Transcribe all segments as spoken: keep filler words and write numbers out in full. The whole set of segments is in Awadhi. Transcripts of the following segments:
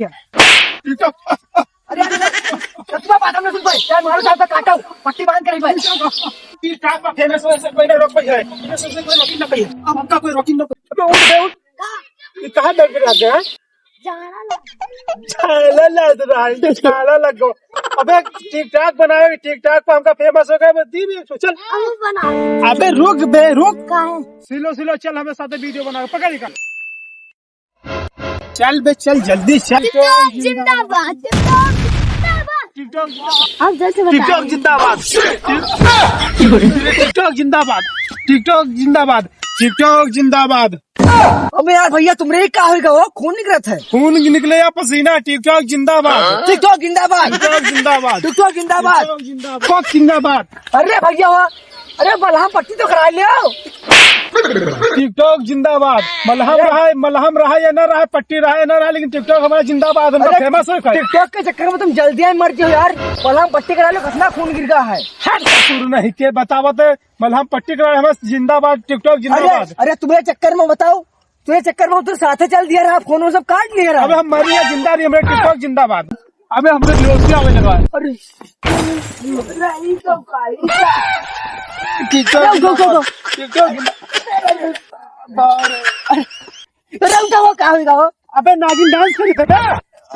अरे, अरे, अरे, कितना बात हमने सुन पाई? यार, मारो साहब का काटा हूँ, पट्टी बांध कर ही भाई। तीस साल का फेमस हो, ऐसे कोई ना रोक पाई है। ऐसे कोई रोक ही ना पाई है। अब हमका कोई रोक ही ना पाई। अबे उठ बे, उठ। ये कहाँ दर्द लग गया? झाला लग गया। झाला लग रहा है, झाला लग गया। अबे TikTok बनावे, TikTok पे हमका फेमस हो गए, बस दी भी एक ठो, चल। हम बना। अबे रुक बे, रुक। काहे? सिलो, सिलो, चल, हमें साथ वीडियो बना, पकड़ इका। चल बे, चल, जल्दी चल। TikTok जिंदाबाद, TikTok जिंदाबाद। TikTok जिंदाबाद। आप जैसे बता TikTok रहे हैं। जिंदाबाद। TikTok जिंदाबाद। TikTok जिंदाबाद। TikTok जिंदाबाद। अबे यार भैया, तुमरे का होइगा हो? खून निकलत है। खून निकले या पसीना, TikTok जिंदाबाद। TikTok जिंदाबाद। TikTok जिंदाबाद। TikTok जिंदाबाद। TikTok जिंदाबाद। TikTok जिंदाबाद। अरे भैया, अरे मलहम पट्टी तो करा लियो। TikTok जिंदाबाद। मलहम रहा है, मलहम रहा है या ना रहा है, पट्टी रहा है या ना रहा है, लेकिन TikTok हमारा जिंदाबाद, हम अरे फेमस हो गए। TikTok के चक्कर में तुम जल्दी आए मर जाओ यार। मलहम पट्टी करा लो, कितना खून गिर गया है। हट, शुरू नहीं के बतावत है, मलहम पट्टी करा, हमारा जिंदाबाद, TikTok अरे, जिंदाबाद। अरे तुम्हारे चक्कर में बताओ, तुम्हारे चक्कर में तो साथे चल दिया रहा, फोन वो सब काट लिया रहा। अबे हम मरी या जिंदा रही, हमारे TikTok जिंदाबाद। अबे हमरे लोग क्या होने लगा है? अरे, अरे, ई सब का, ई का? TikTok अरे, उठो, उठो, उठो। TikTok। अरे, अरे, उठो, वो का होइगा हो? अबे नागिन डांस करी थे बे।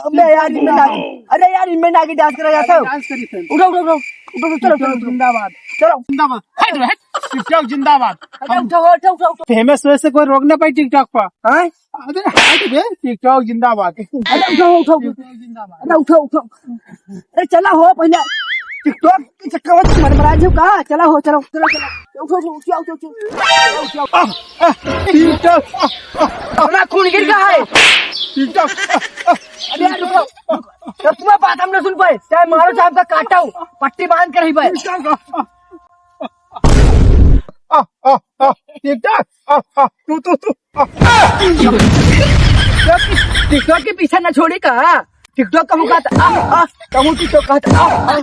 अबे यार, इनमें नागिन, अरे यार, इनमें नागिन डांस करा जाता है। डांस करी थे। उठो, उठो, उठो, उठो, उठो, चलो, चलो, TikTok चलो। जिंदाबाद। चलो। जिंदाबाद। हट, हट, TikTok जिंदाबाद। अरे, हम उठो, उठो, उठो, उठो। फेमस होए से कोई रोक ना पाई TikTok पर। हाँ? अरे हट बे, TikTok जिंदाबाद। अरे उठो, उठो, उठो। TikTok जिंदाबाद। अरे उठो, उठो। अरे चला हो पहले। TikTok के चक्कर में तुम मरमरा जाओ का? चला हो, चलो, चलो, चलो। उठो, उठो, उठो, उठो, उठो। आह, आह, TikTok, आह, आह, अपना खून गिर गया है। TikTok, आह, आह, अरे यार, रुको, रुको। जब तुम्हारी बात हम ना सुन पाए, चाहे मारो, चाहे हमका काटो, पट्टी बांध कर ही भाई। TikTok, आह, आह, आह, आह, TikTok, आह, आह, तू, तू, तू, आह, आह। TikTok के पीछे ना छोड़ी का? TikTok का मुकात, आह, आह, कहूँ TikTok का, आह, आह।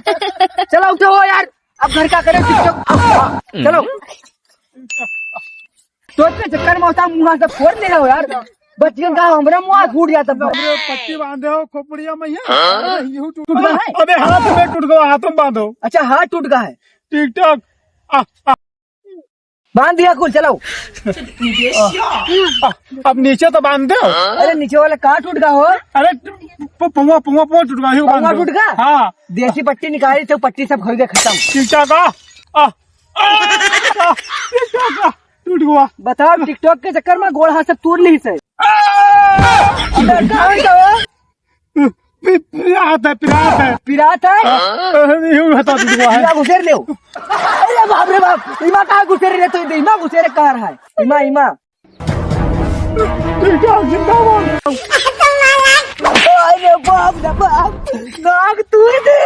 चलो उठो यार, अब घर का करे TikTok, आह, आह। चलो। तो इतने चक्कर में होता, मुँह से फोड़ ले रहा हो यार। बच्चियों का हमरा मुँह फूट जाता। हमरे पट्टी बांधे हो खोपड़िया में है। हाँ? अरे, यूं टूट गया है। अबे हाथ में टूट गया, हाथ में बांधो। अच्छा, हाथ टूट गया है। TikTok। आ, आ। बांध दिया कुल, चलो। आ, अब नीचे तो बांध दो। अरे नीचे वाला कहाँ टूट गया हो? अरे प-, पौवा, पौवा, पौवा टूट गया, यू पौवा बांध दो। टूट गया? हाँ। देसी पट्टी निकाली तो पट्टी सब खोल के खत्म। TikTok का? आ, आ, आ, TikTok का? टूट गया। बताओ, TikTok के चक्कर में गोड़ हाथ सब तोड़ ली से। आ! अबे, कहाँ गया? पि-, पिरात है, पिरात है। पिरात है? हाँ, नहीं, यूं बता, टूट गया है। इमा घुसेर ले। अरे बाप रे बाप, इमा कहाँ घुसेर रे? तो इमा घुसेर कहाँ है? इमा, इमा। TikTok जिंदाबाद। अरे बाप रे बाप, नाक तोड़ दे।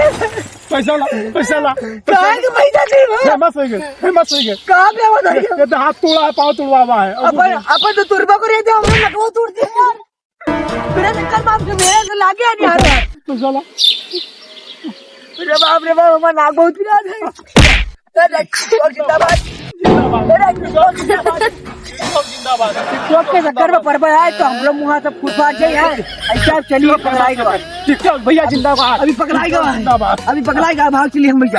पैसा ला, पैसा ला, पैसा ला। कहाँ के पैसा दे? फेमस हो गए, फेमस हो गए। कहाँ पे आवाज आई? ये तो हाथ तोड़ा है, पाँव तोड़वा है। अपन, अपन तो तुरबा को रहते, हमने नटवा तोड़ दिया यार। मेरा चक्कर में आपके मेरे से लागे नहीं आ रहा। पैसा ला। अरे बाप रे बाप, हमारा नाक बहुत पिरात है। अरे, TikTok जिंदाबाद। जिंदाबाद। अरे, TikTok जिंदाबाद। TikTok जिंदाबाद। TikTok के चक्कर में पड़ पड़ा है, तो हम लोग मुँह से फूट फाट जाए यार। ऐसा आप चलिए, पकड़ाई दो। TikTok भैया जिंदाबाद। अभी पकड़ाई दो। जिंदाबाद। अभी पकड़ाई दो, भाग चलिए हम भैया।